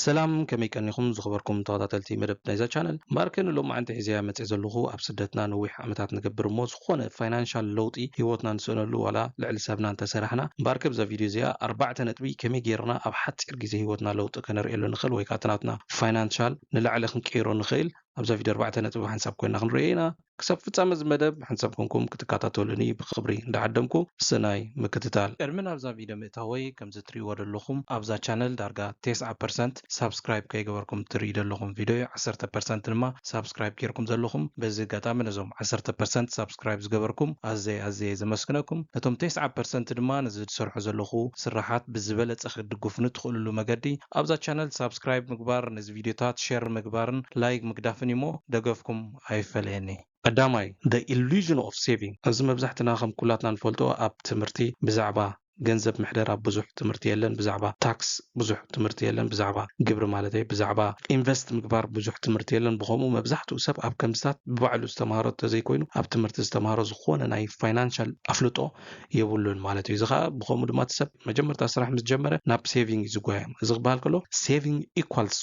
ሰላም፣ ከመይ ቀኒኹም ዝኸበርኩም ተኸታተልቲ መደብ ናይዛ ቻነል? እምበኣርከ ንሎማዓንቲ ሒዘያ መፅእ ዘለኹ ኣብ ስደትና ነዊሕ ዓመታት ንገብር እሞ ዝኾነ ፋይናንሻል ለውጢ ህይወትና ንስእነሉ ዋላ ልዕሊ ሰብና እንተሰራሕና። እምበኣርከ ብዛ ቪድዮ እዚኣ ኣርባዕተ ነጥቢ ከመይ ጌርና ኣብ ሓፂር ግዜ ህይወትና ለውጢ ከነርእየሉ ንኽእል ወይ ከዓ እቲ ናትና ፋይናንሻል ንላዕሊ ክንቀይሮ ንኽእል ኣብዛ ቪድዮ ኣርባዕተ ነጥቢ ሓንሳብ ኮይና ክንርእዮ ኢና። ክሳብ ፍጻመ እዚ መደብ ሓንሳብ ኮንኩም ክትከታተሉኒ ብኽብሪ እንዳዓደምኩ፣ ሰናይ ምክትታል። ቅድሚ ናብዛ ቪድዮ ምእታወይ፣ ከምዚ ትርእይዎ ዘለኹም ኣብዛ ቻነል ዳርጋ ተስዓ ፐርሰንት ሳብስክራይብ ከይገበርኩም ትርእዩ ዘለኹም ቪድዮ፣ ዓሰርተ ፐርሰንት ድማ ሳብስክራይብ ጌርኩም ዘለኹም። በዚ ኣጋጣሚ ነዞም ዓሰርተ ፐርሰንት ሳብስክራይብ ዝገበርኩም ኣዘይ ኣዘየ ዘመስግነኩም። ነቶም ተስዓ ፐርሰንት ድማ ነዚ ዝሰርሖ ዘለኹ ስራሓት ብዝበለጸ ክትድግፉኒ ትኽእልሉ መገዲ ኣብዛ ቻነል ሳብስክራይብ ምግባር፣ ነዚ ቪድዮታት ሼር ምግባርን ላይክ ምግዳፍን እዩሞ፣ ደገፍኩም ኣይፈለየኒ። ቀዳማይ፣ the illusion of saving። እዚ መብዛሕትና ከም ኩላትና ንፈልጦ ኣብ ትምህርቲ ብዛዕባ ገንዘብ ምሕደራ ብዙሕ ትምህርቲ የለን፣ ብዛዕባ ታክስ ብዙሕ ትምህርቲ የለን፣ ብዛዕባ ግብሪ ማለት እዩ፣ ብዛዕባ ኢንቨስት ምግባር ብዙሕ ትምህርቲ የለን። ብኸምኡ መብዛሕትኡ ሰብ ኣብ ከምዚታት ብባዕሉ ዝተምሃሮ እንተዘይኮይኑ ኣብ ትምህርቲ ዝተምሃሮ ዝኾነ ናይ ፋይናንሻል ኣፍልጦ የብሉን ማለት እዩ። እዚ ኸዓ ብኸምኡ ድማ እቲ ሰብ መጀመርታ ስራሕ ምስ ጀመረ ናብ ሴቪንግ እዩ ዝጓየ። እዚ ክበሃል ከሎ saving equals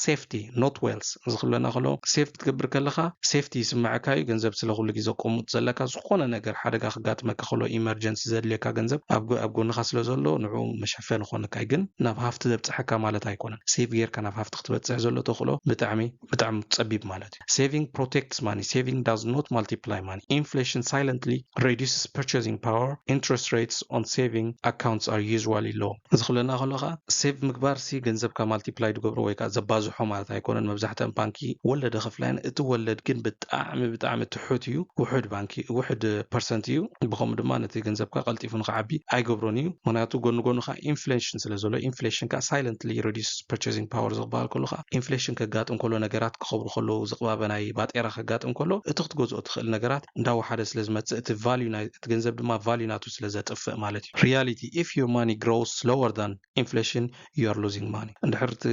safety not wealth። እዚ ክብለና ከሎ ሴቭ ክትገብር ከለኻ ሴፍቲ ይስምዐካ እዩ። ገንዘብ ስለ ኩሉ ግዜ ቅሙጥ ዘለካ፣ ዝኾነ ነገር ሓደጋ ክጋጥመካ ከሎ ኢመርጀንሲ ዘድልየካ ገንዘብ ኣብ ጎ- ኣብ ጎንኻ ስለ ዘሎ ንዕኡ መሸፈኒ ክኾነካ እዩ። ግን ናብ ሃፍቲ ዘብፅሐካ ማለት ኣይኮነን። ሴቭ ጌርካ ናብ ሃፍቲ ክትበፅሕ ዘሎ ተኽእሎ ብጣዕሚ ብጣዕሚ ፀቢብ ማለት እዩ። Saving protects money. Saving does not multiply money. Inflation silently reduces purchasing power. Interest rates on saving accounts are usually low. እዚ ክብለና ከሎ ከዓ ሴቭ ምግባር ሲ ገንዘብካ ማልቲፕላይ ዝገብሮ ወይ ከዓ ዘባዝሖ ማለት ኣይኮነን። መብዛሕትአን ባንኪ ወለድ ከፍላየን፣ እቲ ወለድ ግን ብጣዕሚ ብጣዕሚ ትሑት እዩ። ውሑድ ባንኪ ውሑድ ፐርሰንት እዩ። ብኸምኡ ድማ ነቲ ገንዘብካ ቀልጢፉ ንክዓቢ ኣይገብሮን እዩ። ምክንያቱ ጎኒ ጎኒ ከዓ ኢንፍሌሽን ስለ ዘሎ፣ ኢንፍሌሽን ከዓ ሳይለንትሊ ሪዲዩስ ፐርቸሲንግ ፓወር። ዝባሃል ከሎ ከዓ ኢንፍሌሽን ከጋጥም ከሎ፣ ነገራት ክኸብሩ ከለዉ፣ ዝቕባበ ናይ ባጤራ ከጋጥም ከሎ፣ እቲ ክትገዝኦ ትኽእል ነገራት እንዳወሓደ ስለ ዝመፅእ፣ እቲ ቫልዩ ናይ እቲ ገንዘብ ድማ ቫልዩ ናቱ ስለ ዘጥፍእ ማለት እዩ። Reality, if your money grows slower than inflation, you are losing money. እንድሕር እቲ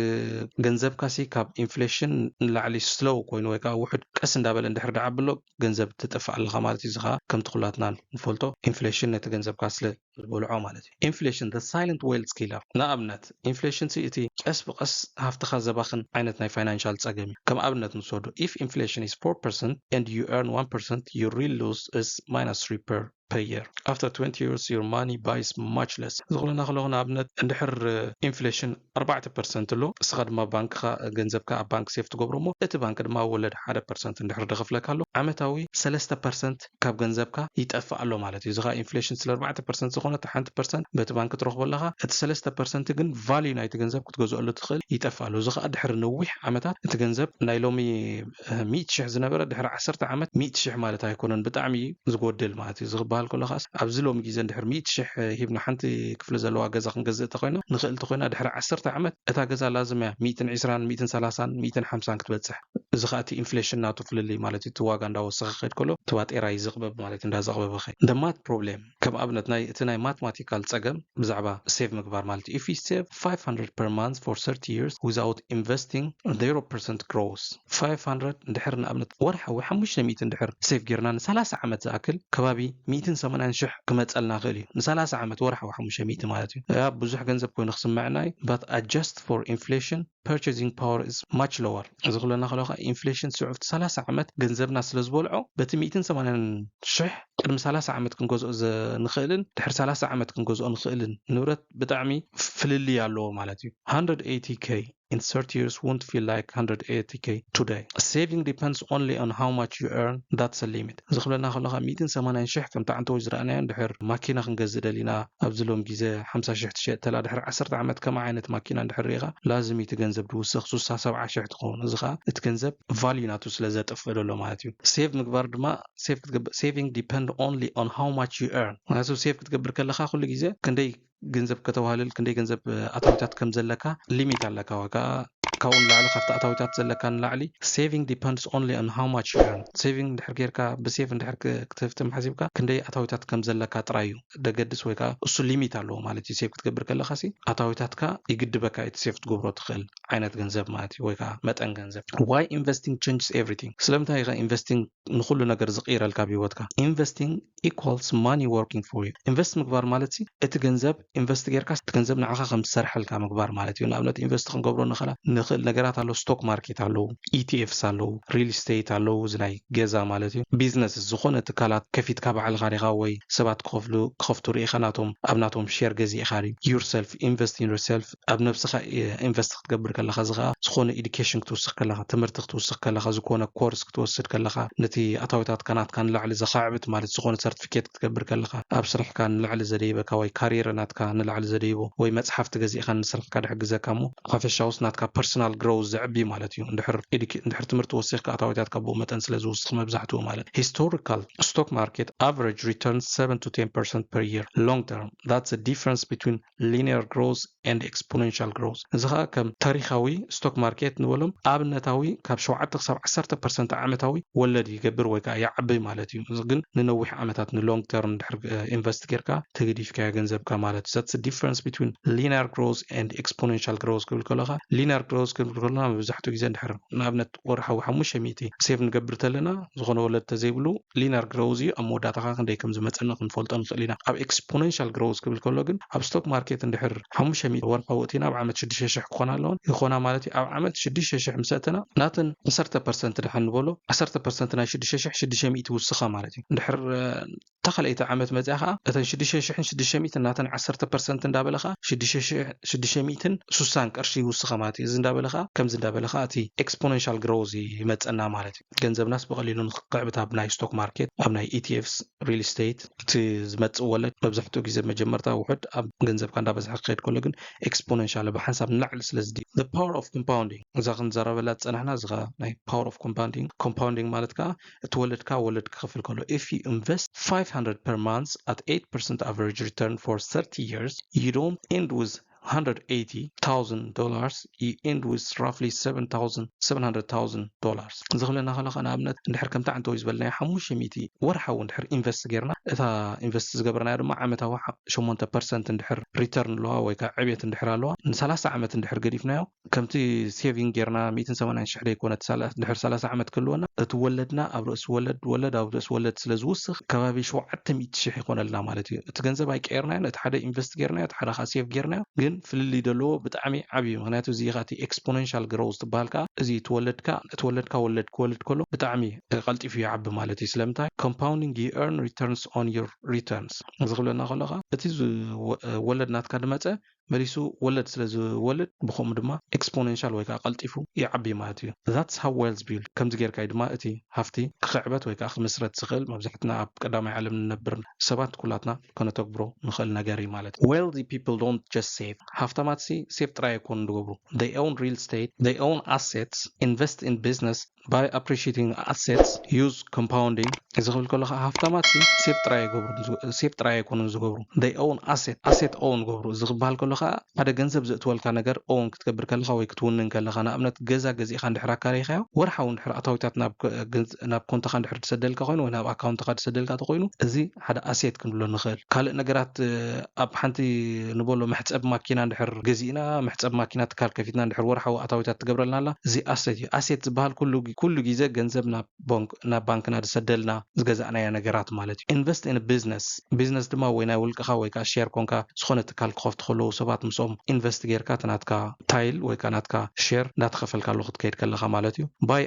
ገንዘብካ ሲ ካብ ኢንፍሌሽን ንላዕሊ ስሎው ኮይኑ ወይ ከዓ ውሑድ ቀስ እንዳበለ እንድሕር ደዓብሎ፣ ገንዘብ ትጥፍእ ኣለኻ ማለት እዩ። እዚ ከዓ ከምቲ ኩላትና ንፈልጦ ኢንፍሌሽን ነቲ ገንዘብካ ስለ ዝበልዖ ማለት እዩ። Inflation, the silent wealth killer። ንኣብነት ኢንፍሌሽን ሲ እቲ ቀስ ብቀስ ሃፍትኻ ዘባኽን ዓይነት ናይ ፋይናንሻል ፀገም እዩ። ከም ኣብነት ንወስዶ፣ if inflation is four percent and you earn one percent, your real loss is minus three per per year. After twenty years, your money buys much less. እዚ ክብለና ከለኹ ንኣብነት እንድሕር ኢንፍሌሽን ኣርባዕተ ፐርሰንት ኣሎ፣ እስኻ ድማ ባንክኻ ገንዘብካ ኣብ ባንክ ሴፍ ትገብሮ እሞ እቲ ባንክ ድማ ወለድ ሓደ ፐርሰንት እንድሕር ደኸፍለካ ኣሎ፣ ዓመታዊ ሰለስተ ፐርሰንት ካብ ገንዘብካ ይጠፍእ ኣሎ ማለት እዩ። እዚ ኸዓ ኢንፍሌሽን ስለ ኣርባዕተ ፐርሰንት ዝኾነ፣ እቲ ሓንቲ ፐርሰንት በቲ ባንክ ትረኽቦ ኣለኻ፣ እቲ ሰለስተ ፐርሰንት ግን ቫልዩ ናይቲ ገንዘብ ክትገዝኦሉ ትኽእል ይጠፍእ ኣሎ። እዚ ኸዓ ድሕሪ ነዊሕ ዓመታት እቲ ገንዘብ ናይ ሎሚ ሚእቲ ሽሕ ዝነበረ ድሕሪ ዓሰርተ ዓመት ሚእቲ ሽሕ ማለት ኣይኮነን፣ ብጣዕሚ እዩ ዝጎድል ማለት እዩ። እዚ ክበሃል ከሎ ከዓስ ኣብዚ ሎሚ ግዜ እንድሕር ሚእቲ ሽሕ ሂብና ሓንቲ ክፍሊ ዘለዋ ገዛ ክንገዝእ እንተኾይና፣ ንኽእል እንተኾይና ድሕሪ ዓሰርተ ዓመት እታ ገዛ ላዝም እያ ሚእትን ዕስራን ሚእትን ሰላሳን ሚእትን ሓምሳን ክትበጽሕ። እዚ ከዓ እቲ ኢንፍሌሽን ናቱ ፍልልይ ማለት እዩ፣ እቲ ዋጋ እንዳወሰኸ ክኸይድ ከሎ እቲ ባጤራ እዩ ዝቕበብ ማለት እዩ፣ እንዳዘቕበበ ኸይድ። The math problem፣ ከም ኣብነት ናይ እቲ ናይ ማትማቲካል ጸገም ብዛዕባ ሴቭ ምግባር ማለት እዩ። If you save five hundred per month for thirty years without investing, zero percent growth. ፋይቭ ሃንድረድ እንድሕር ንኣብነት ወርሓዊ ሓሙሽተ ሚእቲ እንድሕር ሴቭ ጌርና ንሰላሳ ዓመት ዝኣክል ከባቢ ሚእትን ሰማንያን ሽሕ ክመፀልና ይኽእል እዩ። ንሰላሳ ዓመት ወርሓዊ ሓሙሽተ ሚእቲ ማለት እዩ። ያ ብዙሕ ገንዘብ ኮይኑ ክስምዐና እዩ። But adjust for inflation, purchasing power is much lower። እዚ ክብለና ከሎ ከዓ ኢንፍሌሽን ስዑ ኣብቲ ሰላሳ ዓመት ገንዘብና ስለ ዝበልዖ በቲ ሚእትን ሰማንያን ሽሕ ቅድሚ ሰላሳ ዓመት ክንገዝኦ ዘ- ንኽእልን ድሕሪ ሰላሳ ዓመት ክንገዝኦ ንኽእልን ንብረት ብጣዕሚ ፍልልይ ኣለዎ ማለት እዩ። Hundred eighty K in thirty years won't feel like hundred eighty K today. Saving depends only on how much you earn, that's a limit። እዚ ክብለና ከሎ ካብ ሚእትን ሰማንያን ሽሕ ከምቲ ዓንተዎች ዝረኣናዮ፣ እንድሕር ማኪና ክንገዝእ ደሊና ኣብዚ ሎም ግዜ ሓምሳ ሽሕ ትሸጥ ተላ፣ ድሕሪ ዓሰርተ ዓመት ከምኣ ዓይነት ማኪና እንድሕር ርኢኻ ላዝም እቲ ገንዘብ ድውስኽ ሱሳ ሰብዓ ሽሕ ትኸውን። እዚ ከዓ እቲ ገንዘብ ቫልዩ ናቱ ስለ ዘጥፍእ ዘሎ ማለት እዩ። ሴቭ ምግባር ድማ ሴቭ ክትገብር፣ saving depend only on how much you earn። ምክንያቱ ሴቭ ክትገብር ከለኻ ኩሉ ግዜ ክንደይ ገንዘብ ከተዋህልል፣ ክንደይ ገንዘብ ኣታዊታት ከም ዘለካ ሊሚት ኣለካ። ዋጋ ካብኡ ንላዕሊ ካብቲ ኣታዊታት ዘለካ ንላዕሊ። Saving depends only on how much you earn። Saving እንድሕር ጌርካ ብሴቭ እንድሕር ክ- ክትህፍትም ሓሲብካ ክንደይ ኣታዊታት ከም ዘለካ ጥራይ እዩ ደገድስ፣ ወይ ከዓ እሱ ሊሚት ኣለዎ ማለት እዩ። ሴቭ ክትገብር ከለካ ሲ ኣታዊታትካ ይግድበካ፣ እቲ ሴቭ ክትገብሮ ትኽእል ዓይነት ገንዘብ ማለት እዩ፣ ወይ ከዓ መጠን ገንዘብ። Why investing changes everything? ስለምንታይ ኢኻ ኢንቨስቲንግ ንኩሉ ነገር ዝቕይረልካ ኣብ ህይወትካ? Investing equals money working for you። ኢንቨስት ምግባር ማለት ሲ እቲ ገንዘብ ኢንቨስት ጌርካ እቲ ገንዘብ ንዓኻ ከም ዝሰርሐልካ ምግባር ማለት እዩ። ንኣብነት ኢንቨስት ክንገብሮ ንኽእላ ንኽእል ነገራት ኣሎ። ስቶክ ማርኬት ኣለዉ፣ ኢቲኤፍስ ኣለዉ፣ ሪል ስቴት ኣለዉ፣ እዚ ናይ ገዛ ማለት እዩ። ቢዝነስ ዝኾነ ትካላት ከፊትካ ባዕልኻ ዲኻ ወይ ሰባት ክኸፍሉ ክኸፍቱ ርኢኻ ናቶም ኣብ ናቶም ሼር ገዚእኻ ድዩ? Yourself, invest in yourself። ኣብ ነብስኻ ኢንቨስት ክትገብር ከለኻ እዚ ኸዓ ዝኾነ ኤዱኬሽን ክትውስኽ ከለኻ፣ ትምህርቲ ክትውስኽ ከለኻ፣ ዝኾነ ኮርስ ክትወስድ ከለኻ፣ ነቲ ኣታዊታትካ ናትካ ንላዕሊ ዘኻዕብት ማለት ዝኾነ ሰርቲፊኬት ክትገብር ከለኻ፣ ኣብ ስራሕካ ንላዕሊ ዘደይበካ ወይ ካሪየር ናትካ ንላዕሊ ዘደይቦ ወይ መጽሓፍቲ ገዚእካ ንስራሕካ ድሕግዘካ እሞ ሓፈሻውስ ናትካ ፐርሰናል ግሮው ዘዕቢ ማለት እዩ። እንድሕር ትምህርቲ ወሲኽካ ኣታዊታትካ ብኡ መጠን ስለ ዝውስኽ መብዛሕትኡ ማለት። Historical stock market average returns seven to ten percent per year long term. That's the difference between linear growth and exponential growth። እዚ ከዓ ከም ታሪኻዊ ስቶክ ማርኬት ንበሎም ኣብነታዊ ካብ ሸውዓተ ክሳብ ዓሰርተ ፐርሰንት ዓመታዊ ወለድ ይገብር ወይ ከዓ ይዓቢ ማለት እዩ። እዚ ግን ንነዊሕ ዓመታት ንሎንግ ተርም ድሕር ኢንቨስት ጌርካ ተገዲፍካዮ ገንዘብካ ማለት እዩ። That's the difference between linear growth and exponential growth ክብል ከለካ፣ ሊኒር ግሮዝ ክብል ከለና መብዛሕትኡ ግዜ እንድሕር ንኣብነት ወርሓዊ ሓሙሽተ ሚእቲ ሴቭ ንገብር ተለና ዝኾነ ወለድ ተዘይብሉ ሊኒር ግሮዝ እዩ። ኣብ መወዳእታ ከዓ ክንደይ ከም ዝመፀና ክንፈልጦ ንኽእል ኢና። ኣብ ኤክስፖነንሻል ግሮዝ ክብል ከሎ ግን ኣብ ስቶክ ማርኬት እንድሕር ሓሙሽተ ሚእቲ ወርሓዊ እቲና ኣብ ዓመት ሽዱሽተ ሽሕ ክኾና ኣለወን ይኾና ማለት እዩ። ኣብ ዓመት ሽዱሽተ ሽሕ ምስ ኣተና ናተን ዓሰርተ ፐርሰንት ድሓን ንበሎ ዓሰርተ ፐርሰንት ናይ ሽዱሽተ ሽሕ ሽዱሽተ ሚእቲ ውስኻ ማለት እዩ። እንድሕር እታ ካልኣይቲ ዓመት መፅያ ከዓ እተን ሽዱሽተ ሽሕን ሽዱሽተ ሚእትን ናተን ዓሰርተ ፐርሰንት እንዳበለ ከዓ ሽዱሽተ ሚእትን ሱሳን ቅርሺ ይውስኻ ማለት እዩ። እዚ እንዳበለ ከዓ ከምዚ እንዳበለ ከዓ እቲ ኤክስፖነንሻል ግሮዝ ይመፀና ማለት እዩ። ገንዘብናስ ብቐሊሉ ንክዕብት ኣብ ናይ ስቶክ ማርኬት፣ ኣብ ናይ ኢቲኤፍስ፣ ሪል ስቴት እቲ ዝመፅእ ወለድ መብዛሕትኡ ግዜ መጀመርታ ውሑድ ኣብ ገንዘብካ እንዳበዝሐ ክኸይድ ከሎ ግን ኤክስፖነንሻል ብሓንሳብ ንላዕሊ ስለ ዝዲ the power of compounding እዛ ክንዘረበላ ዝፀናሕና እዚ ከዓ ናይ power of compounding compounding ማለት ከዓ እቲ ወለድካ ወለድ ክኸፍል ከሎ if you invest five hundred per month at eight percent average return for thirty years you don't end with hundred eighty thousand dollars, you end with roughly seven thousand, seven hundred thousand dollars። እዚ ክብለና ከሎ ንኣብነት እንድሕር ከምቲ ዓንተወይ ዝበልናዮ ሓሙሽተ ሚእቲ ወርሓዊ እንድሕር ኢንቨስት ጌርና እታ ኢንቨስት ዝገበርናዮ ድማ ዓመታዊ ሸሞንተ ፐርሰንት እንድሕር ሪተርን ኣለዋ ወይ ከዓ ዕብየት እንድሕር ኣለዋ ንሰላሳ ዓመት እንድሕር ገዲፍናዮ ከምቲ ሴቪንግ ጌርና ሚእትን ሰማንያን ሽሕ ደይኮነት ድሕር ሰላሳ ዓመት ክህልወና እቲ ወለድና ኣብ ርእሲ ወለድ ወለድ ኣብ ርእሲ ወለድ ስለ ዝውስኽ ከባቢ ሸውዓተ ሚእቲ ሽሕ ይኾነልና ማለት እዩ። እቲ ገንዘብ ኣይቀየርናዮን፣ እቲ ሓደ ኢንቨስት ጌርናዮ፣ እቲ ሓደ ከዓ ሴቭ ጌርናዮ፣ ግን ፍልልይ ዘለዎ ብጣዕሚ ዓብዩ። ምክንያቱ እዚ እቲ ኤክስፖነንሻል ግሮውዝ ትበሃል ከዓ እዚ ትወለድካ እቲ ወለድካ ወለድ ክወልድ ከሎ ብጣዕሚ ቀልጢፉ ይዓቢ ማለት እዩ። ስለምንታይ compounding you earn returns on your returns እዚ ክብለና ከሎ ከዓ እቲ ወለድ ናትካ ድመፀ መሊሱ ወለድ ስለ ዝወልድ ብኸምኡ ድማ ኤክስፖነንሻል ወይ ከዓ ቀልጢፉ ይዓቢ ማለት እዩ። That's how wealth build። ከምዚ ጌርካ እዩ ድማ እቲ ሃፍቲ ክኽዕበት ወይ ከዓ ክምስረት ዝኽእል። መብዛሕትና ኣብ ቀዳማይ ዓለም ንነብር ሰባት ኩላትና ከነተግብሮ ንኽእል ነገር እዩ ማለት እዩ። Wealthy people don't just save። ሃፍታማት ሲ ሴቭ ጥራይ ኣይኮኑን ዝገብሩ። They own real estate, they own assets, invest in business, buy appreciating assets, use compounding። እዚ ክብል ከሎ ከዓ ሃፍታማት ሲ ሴቭ ጥራይ ኣይገብሩን ሴቭ ጥራይ ኣይኮኑን ዝገብሩ። They own asset, asset own ገብሩ። እዚ ክበሃል ከሎ ከዓ ሓደ ገንዘብ ዘእትወልካ ነገር ኦውን ክትገብር ከለካ ወይ ክትውንን ከለካ ንኣብነት ገዛ ገዚእካ እንድሕር ኣካሪኻዮ ወርሓዊ እንድሕር ኣታዊታት ናብ ኮንታካ እንድሕር ድሰደልካ ኮይኑ ወይ ናብ ኣካውንትካ ድሰደልካ ተኮይኑ እዚ ሓደ ኣሴት ክንብሎ ንክእል። ካልእ ነገራት ኣብ ሓንቲ ንበሎ መሕፀብ ማኪና እንድሕር ገዚእና መሕፀብ ማኪና ትካል ከፊትና እንድሕር ወርሓዊ ኣታዊታት ትገብረልና ኣላ እዚ ኣሴት እዩ። ኣሴት ዝበሃል ኩሉ ግዜ ገንዘብ ናብ ባንክና ድሰደልና ዝገዛእናዮ ነገራት ማለት እዩ። Invest in business። ቢዝነስ ድማ ወይ ናይ ውልቅኻ ወይ ከዓ ሼር ኮንካ ዝኾነ ትካል ክኸፍቱ ከለዉ ሰባት ምስኦም ኢንቨስት ጌርካ እቲ ናትካ ታይል ወይ ከዓ ናትካ ሼር እንዳተኸፈልካሉ ክትከይድ ከለኻ ማለት እዩ። Buy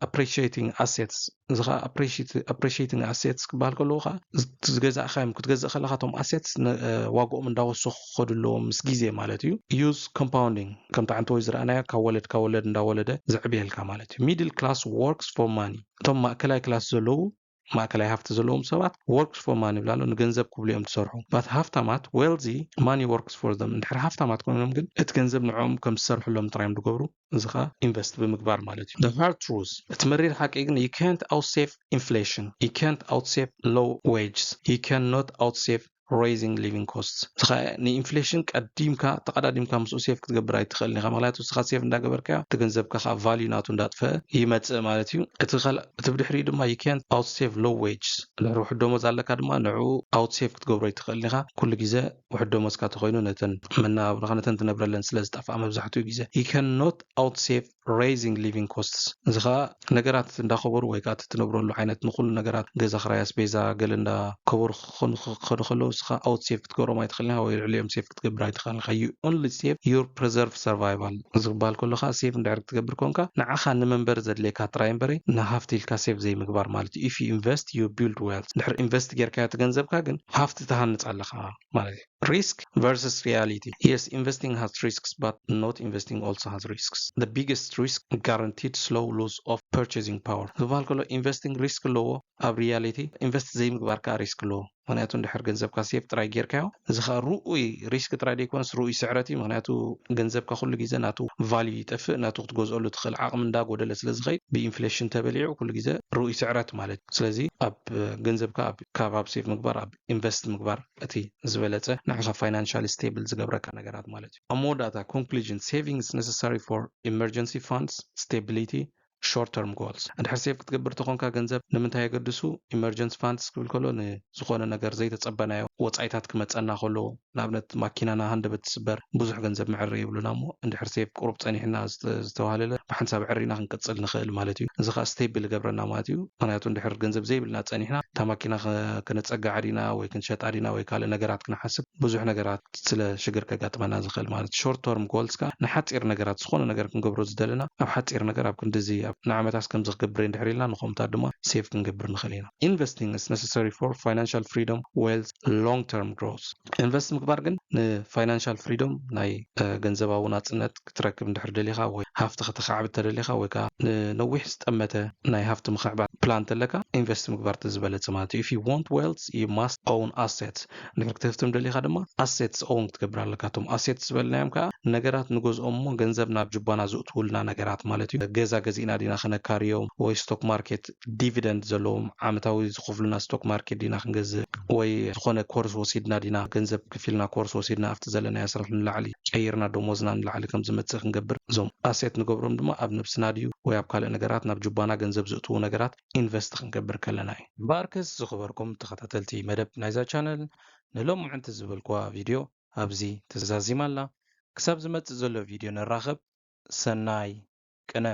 appreciating assets። እዚ ከዓ appreciating assets ክበሃል ከለዉ ከዓ ዝገዛእኻዮም ክትገዝእ ከለካ እቶም ኣሴትስ ዋግኦም እንዳወሰኹ ክኸዱ ኣለዎም ምስ ግዜ ማለት እዩ። Use compounding ከምቲ ዓንተወይ ዝረኣናዮ ካብ ወለድ ካብ ወለድ እንዳወለደ ዝዕብየልካ ማለት እዩ። Middle class works for money። እቶም ማእከላይ ክላስ ዘለዉ ማእከላይ ሃፍቲ ዘለዎም ሰባት works for money ይብላሉ ንገንዘብ ክብሉ እዮም ዝሰርሑ። But ሃፍታማት wealthy money works for them እንድሕር ሃፍታማት ኮይኖም ግን እቲ ገንዘብ ንዕኦም ከም ዝሰርሕሎም ጥራዮም ዝገብሩ። እዚ ከዓ ኢንቨስት ብምግባር ማለት እዩ። The hard truth እቲ መሪር ሓቂ ግን you can't outsave inflation, you can't outsave low wages, you cannot outsave raising living costs። ንኢንፍሌሽን ቀዲምካ ተቐዳዲምካ ምስኡ ሴቭ ክትገብር ኣይትኽእልን ኢኻ። ምክንያቱ ንስኻ ሴቭ እንዳገበርካዮ እቲ ገንዘብካ ከዓ ቫልዩ ናቱ እንዳጥፈአ ይመፅእ ማለት እዩ። እቲ ካልእ እቲ ብድሕሪኡ ድማ you can't outsave low wages። ድሕሪ ውሕድ ደሞዝ ኣለካ ድማ ንዕኡ ኣውትሴቭ ክትገብሮ ኣይትኽእልን ኢኻ። ኩሉ ግዜ ውሕድ ደሞዝካ ተኮይኑ ነተን መነባብሮኻ ነተን ትነብረለን ስለ ዝጠፍኣ መብዛሕትኡ ግዜ you cannot outsave raising living costs። እዚ ከዓ ነገራት እንዳከበሩ ወይ ከዓ እቲ ትነብረሉ ዓይነት ንኩሉ ነገራት ገዛ ክራይ ኣስቤዛ ገለ እንዳከበሩ ክኾኑ ክኸዱ ከለዉ ንስኻ ኣውትሴቭ ክትገብሮም ኣይትኽእልን ኢኻ ወይ ልዕሊኦም ሴቭ ክትገብር ኣይትኽእልን ኢኻ። You only save your preserve survival። እዚ ክበሃል ከሎ ከዓ ሴቭ እንድሕር ክትገብር ኮንካ ንዓኻ ንመንበሪ ዘድልየካ ጥራይ እምበሪ ንሃፍቲ ኢልካ ሴቭ ዘይምግባር ማለት እዩ። If you invest you build wealth። ድሕሪ ኢንቨስት ጌርካዮ እቲ ገንዘብካ ግን ሃፍቲ ትሃንፅ ኣለኻ ማለት እዩ። Risk versus reality. Yes, investing has risks, but not investing also has risks. The biggest risk, guaranteed slow loss of purchasing power። ዝበሃል ከሎ ኢንቨስቲንግ ሪስክ ኣለዎ፣ ኣብ ሪያሊቲ ኢንቨስት ዘይምግባር ከዓ ሪስክ ኣለዎ። ምክንያቱ እንድሕር ገንዘብካ ሴፍ ጥራይ ጌርካዮ፣ እዚ ከዓ ርኡይ ሪስክ ጥራይ ዘይኮነስ ርኡይ ስዕረት እዩ። ምክንያቱ ገንዘብካ ኩሉ ግዜ ናቱ ቫልዩ ይጠፍእ፣ ናቱ ክትገዝኦሉ ትኽእል ዓቕሚ እንዳጎደለ ስለ ዝኸይድ ብኢንፍሌሽን ተበሊዑ ኩሉ ግዜ ርኡይ ስዕረት ማለት እዩ። ስለዚ ኣብ ገንዘብካ ኣብ- ካብ ኣብ ሴፍ ምግባር ኣብ ኢንቨስት ምግባር እቲ ዝበለፀ ንዓኻ ፋይናንሻሊ ስቴብል ዝገብረካ ነገራት ማለት እዩ። እሞ ዳታ ኮንክሉዥን savings necessary for emergency funds stability short term goals። እንድሕር ሴቭ ክትገብር ተኾንካ ገንዘብ ንምንታይ የገድሱ? ኢመርጀንሲ ፋንድስ ክብል ከሎ ንዝኾነ ነገር ዘይተጸበናዮ ወጻኢታት ክመጸና ከሎ፣ ንኣብነት ማኪናና ሃንደበት ትስበር ብዙሕ ገንዘብ መዕረ የብሉና እሞ እንድሕር ሴቭ ቁሩብ ጸኒሕና ዝተዋህለለ ብሓንሳብ ዕሪና ክንቅጽል ንኽእል ማለት እዩ። እዚ ከዓ ስቴብል ይገብረና ማለት እዩ። ምክንያቱ እንድሕር ገንዘብ ዘይብልና ጸኒሕና እታ ማኪና ከነጸግዓ ዲና ወይ ክንሸጣ ዲና ወይ ካልእ ነገራት ክንሓስብ ብዙሕ ነገራት ስለ ሽግር ከጋጥመና ዝኽእል ማለት እዩ። ሾርት ተርም ጎልስ ከዓ ንሓፂር ነገራት ዝኾነ ነገር ክንገብሮ ዝደለና ኣብ ሓፂር ነገር ኣብ ክንዲዚ ንዓመታስ ከምዚ ክገብር እንድሕር ኢልና ንኸምታት ድማ ሴቭ ክንገብር ንኽእል ኢና። Investing is necessary for financial freedom, wealth, long term growth። ኢንቨስት ምግባር ግን ንፋይናንሻል ፍሪዶም ናይ ገንዘባዊ ናፅነት ክትረክብ እንድሕር ደሊኻ ወይ ሃፍቲ ከተኻዕብ ተደሊኻ ወይ ከዓ ንነዊሕ ዝጠመተ ናይ ሃፍቲ ምኽዕባት ፕላን ተለካ ኢንቨስት ምግባር ተዝበለፀ ማለት እዩ። If you want wealth you must own assets። እንድሕር ክትህፍትም ደሊኻ ድማ ኣሴትስ ኦውን ክትገብር ኣለካ። እቶም ኣሴትስ ዝበልናዮም ከዓ ነገራት ንገዝኦም እሞ ገንዘብ ናብ ጅባና ዝእትውልና ነገራት ማለት እዩ። ገዛ ገዚእና ዲና ክነካርዮም ወይ ስቶክ ማርኬት ዲቪደንድ ዘለዎም ዓመታዊ ዝኸፍሉና ስቶክ ማርኬት ዲና ክንገዝእ ወይ ዝኾነ ኮርስ ወሲድና ዲና ገንዘብ ክፊልና ኮርስ ወሲድና ኣብቲ ዘለናዮ ስራሕ ንላዕሊ ቀይርና ደሞዝና ንላዕሊ ከም ዝመፅእ ክንገብር እዞም ኣሴት ንገብሮም ድማ ኣብ ነብስና ድዩ ወይ ኣብ ካልእ ነገራት ናብ ጅባና ገንዘብ ዝእትዉ ነገራት ኢንቨስት ክንገብር ከለና እዩ። ባርክስ ዝኽበርኩም ተኸታተልቲ መደብ ናይዛ ቻነል ንሎምዓንቲ ዝበልኩዋ ቪድዮ ኣብዚ ተዛዚማ ኣላ። ክሳብ ዝመጽእ ዘሎ ቪድዮ ንራኸብ። ሰናይ ቅነ።